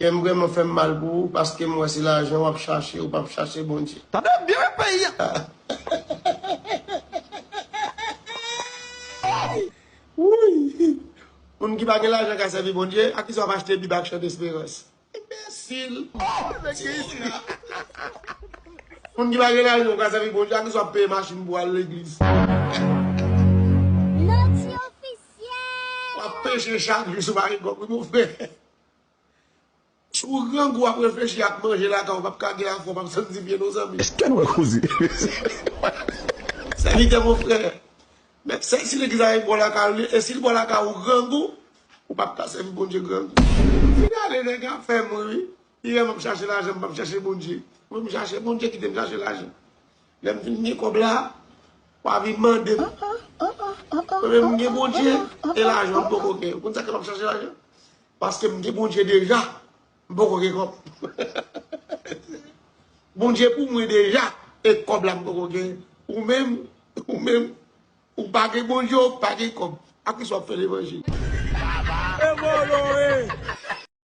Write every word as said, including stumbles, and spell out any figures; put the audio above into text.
E m vrèman fè m mal pou ou, paske m wè se lajan w ap chache, ou p ap chache Bondye. Tande byen peyi a. Wouy! Moun ki pa gen lajan ka sèvi Bondye, a kisa w ap achte Bib ak Chant d'Espérance? Enbesil! Moun ki pa gen lajan, ou ka sèvi Bondye, a kisa w ap peye machin pou al legliz? Noti ofisyèl! W ap peche chak jou si w pa gen kòb, wi, mon frè. Si w grangou, w ap reflechi ak manje lakay ou, w p ap ka gen afè, w p ap santi byen non, zanmi. Èske nou wè koze? Sèvitè, mon frè, men sèl si legliz la gen bò lakay ou, e si l bò lakay ou grangou, ou p ap ka sèvi Bondye grangou. Fin ale nèg a fè m ri wi. Li wè m ap chache lajan, m p ap chache Bondye. Mwen m chache Bondye, kite m chache lajan. Lè m fin gen kòb la, w a vin mande m. Mwen menm m gen Bondye, e lajan m poko gen. Ou konn sa k fè m ap chache lajan? Paske m gen Bondye deja, m poko gen kòb. Bondye pou mwen deja, e kòb la m poko gen. Ou menm, ou menm, ou pa gen Bondye, ou pa gen kòb. A kisa w ap fè levanjil? E vòlò, e!